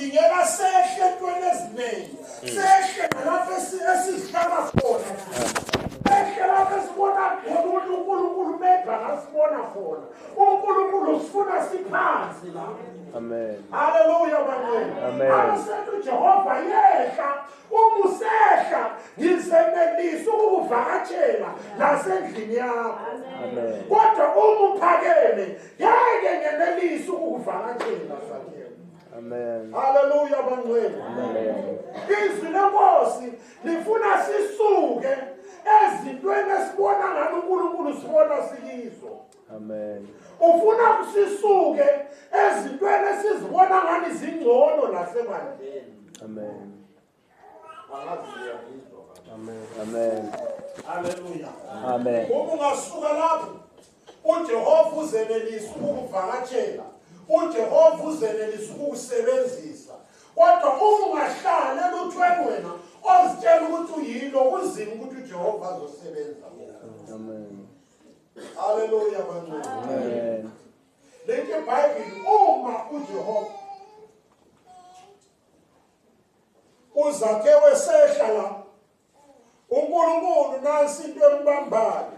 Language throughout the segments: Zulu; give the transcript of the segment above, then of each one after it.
Kudingeka sehle entweni eziningi, sehle nalapho esizihlala khona, sehle lapho esibona khona ukuthi uNkulunkulu maybe angasibona khona. UNkulunkulu usifuna siphansi la. Amen. Haleluya bangcwele. Amen. Abasethi uJehova yehla, uma usehla ngizenelisa ukukuvakatshela nasendlini yakho. Amen. Kodwa uma uphakeme ngeke ngenelise ukukuvakatshela Zakewu. Amen. Haleluya bangcwele. Amen. Izwi lenkosi lifuna sisuke ezintweni esibona ngalo uNkulunkulu sibona sikizo. Amen. Ufuna sisuke ezintweni esizibona ngani zingcono nasebandleni. Amen. Angazi uyangizwa. Amen. Amen. Haleluya. Amen. Uma ungasuka lapho uJehova uzenelisa ukukuvakatshela. uJehova uzenelisa ukukusebenzisa. Kodwa uma ungahlala eluthweni wena ozitshela ukuthi uyilo kunzima ukuthi uJehova azosebenza. Amen. Haleluya bangcwele. Amen. Lithi iBhayibheli uma uJehova uZakewu esehla la uNkulunkulu nansi into embambayo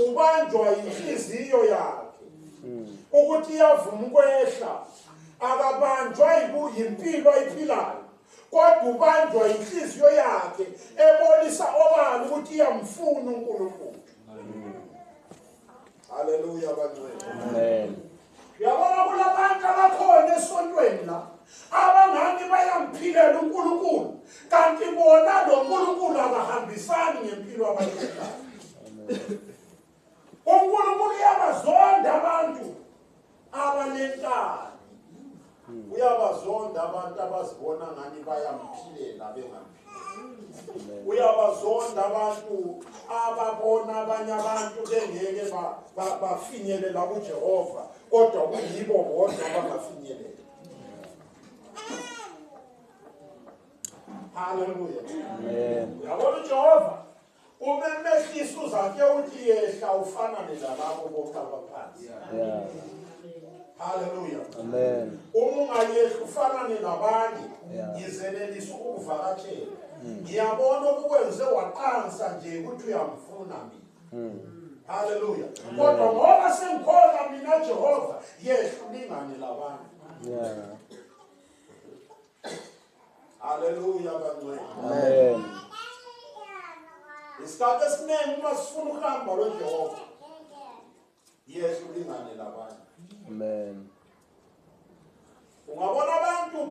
ubanjwa inhliziyo yakhe ukuthi iyavuma ukwehla akabanjwa yimpilo ayiphilayo kodwa ubanjwa inhliziyo yakhe ebonisa obala ukuthi iyamfuna uNkulunkulu. Haleluya bangcwele. Amen. Uyabona kulabantu abakhona esontweni la abangani bayamphilela uNkulunkulu kanti bona lo nkulunkulu abahambisani ngempilo abayiphilayo. UNkulunkulu uyabazonda abantu abanenkani. Uyabazonda abantu abazibona ngani bayamphilela bengamphilela. Uyabazonda abantu ababona abanye abantu bengeke bafinyelela kuJehova kodwa kuyibo bodwa abangafinyelela. Haleluya. Amen. Uyabona uJehova uma emehlisa uZakewu uthi yehla ufana nelalabo bonke abaphansi. Yeah. Haleluya. Amen. Uma ungayehli ufana nelabanye Yeah. ngizenelisa ukukuvakatshela. Ngiyabona okukwenze waqansa nje ukuthi uyamfuna mina. Haleluya. Kodwa ngoba sengikhona mina Jehova yehla ulingane labanye. Yeah. Haleluya bangcwele. Amen. Isikhathi esiningi uma sifuna ukuhamba loJehova yehla ulingane labanye. Amen. Ungabona abantu